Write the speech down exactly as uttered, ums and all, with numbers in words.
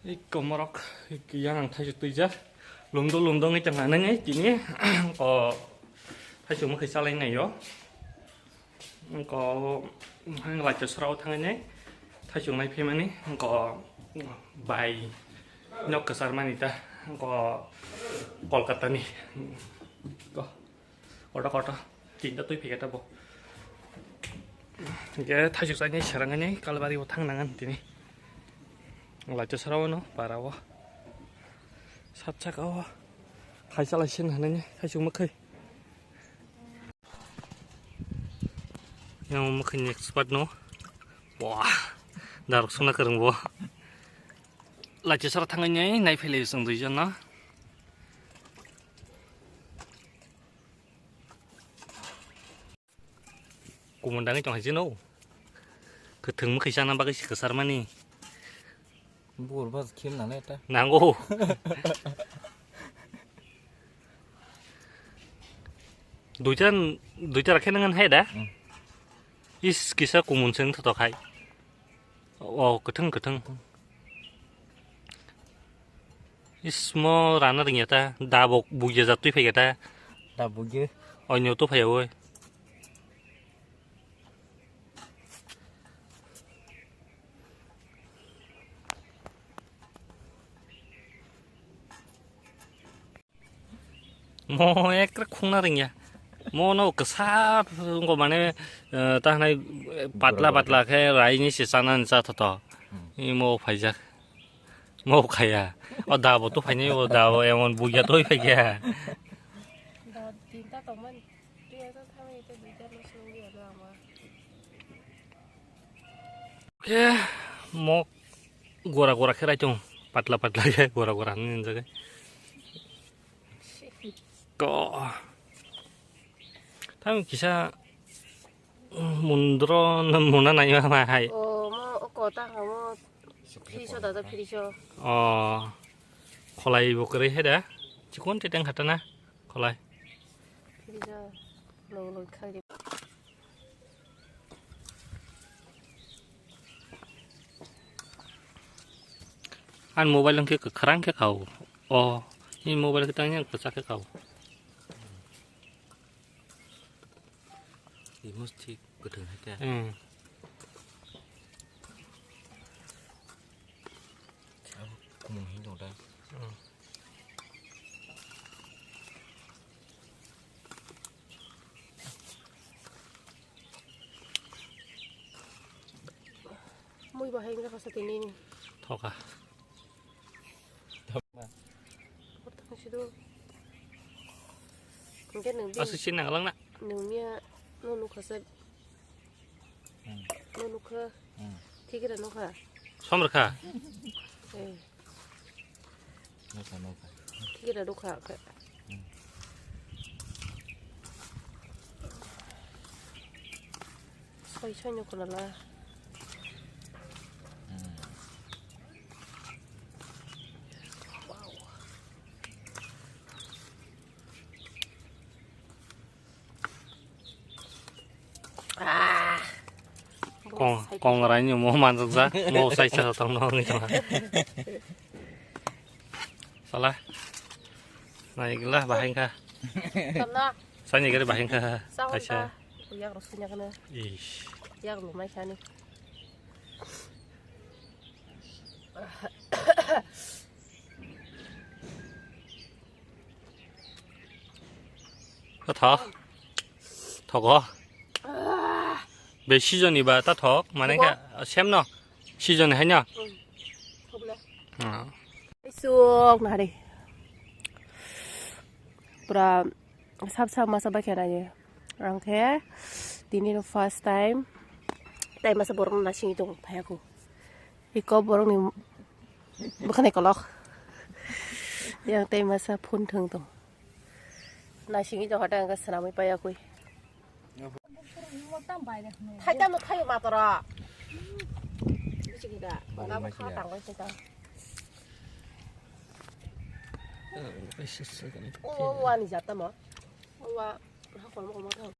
Iko morok, iko yang ang thaisuk twijak. Lumdo lumdo wngwi tongkha nangwi tini. O thaisuk mwkhwi chalai naio. Iko ang lacho srao thangwi nai thaisuk nai phaimani. Iko bai nok kwchar mani ta. Iko Kolkata ni. Iko. Koto koto tinta twi phiketa bo. Ge thaisuk saini serangani kalbari bo thang nangan tini. Lacho srao no para o. Sat saka o. Khaisa lai sin hanani thaisuk mwkhwi. Yang mwkhwi ni expert no. Wah. Darok suna kwrwng bo. Lacho sra thangani nai philai song duijon no. Kumundangwi tong hai chino. Kwthwng mwkhwi chana bagwi se kwcharmani. Bor bas khim nanai ta. Nango. Duita, duita rakhe nangan hai da? Mm. Is kisa kumun seng thotok hai. O kwthwng kwthwng. Is mo rana ringya ta, da bo bugya jat twi phaikya ta. Da bugya. Onyo to phaiya oi. Mo ekre khungna ringya. Mo no kwsa ngo mane, eh, ta hanai patla patla khe rai ni se chana ni cha thoto. Hmm. I mo phaijak. Mo khaya. O da bo to phainai o da bo emon bugya to phaikya. Da tinta tongmani. Twi asa thangwi te duita no swnamwi ano ama. Khe mok gora gora khe raitung, patla patla khe gora gora hinwi hinjagwi. Ko. Thang kisa mundro na muna nai ma hai. O mo o kota ha mo friso da da friso. O kholai bo kwrwi hai da. Chikon te teng hatana kholai. Friso lo lo khai. An mobile hwnkhe kwkhwrang khe kha o. O, ni mobile khe tang yang kwchak khe kha o. Imos thik kwthwng hai khe. Hmm. Abo kumung hin dong da. Hmm. Mui bahai wngkha kasa tini. Thoka. Hor tang sido. Hingke nung di. Aswk sin nang lang na. Nung niya no nukha se. Hmm. No nukha. Hmm. Thikira nukha. Som rwkha. Eh. Nokha, nokha. Thikira nokha khe. Hmm. Soi soi no khulala. Hmm. Wow. Ah. Kong, kong rai ni mo manjak jak, mo sai sa tong no ni tong. Sala. Nai gila bahai kha. Tama. Sani gari bahai kha. Kaisa. Yak ro sunya kana. Ish. Yak ro mai sani. Kotha. Thogo. Be season ni ba ta thok, mane kha sem no. Season hai no. Sok na hari. Pura sap sap masa bai khe nai. Ang khe tini no first time. Tai masa borok no nasing tong phai aku. Iko borok ni bwkhani kolok. Yang tei masa phone thwng tong. Naisingwi tong hota ang swnamwi pai akwi. Thaitamo khayo matoro. Bisi gida. Bari ma kha kida. Tangwi se ta. Oh, ani jatamo. Wa ha kolmo kolmo thang.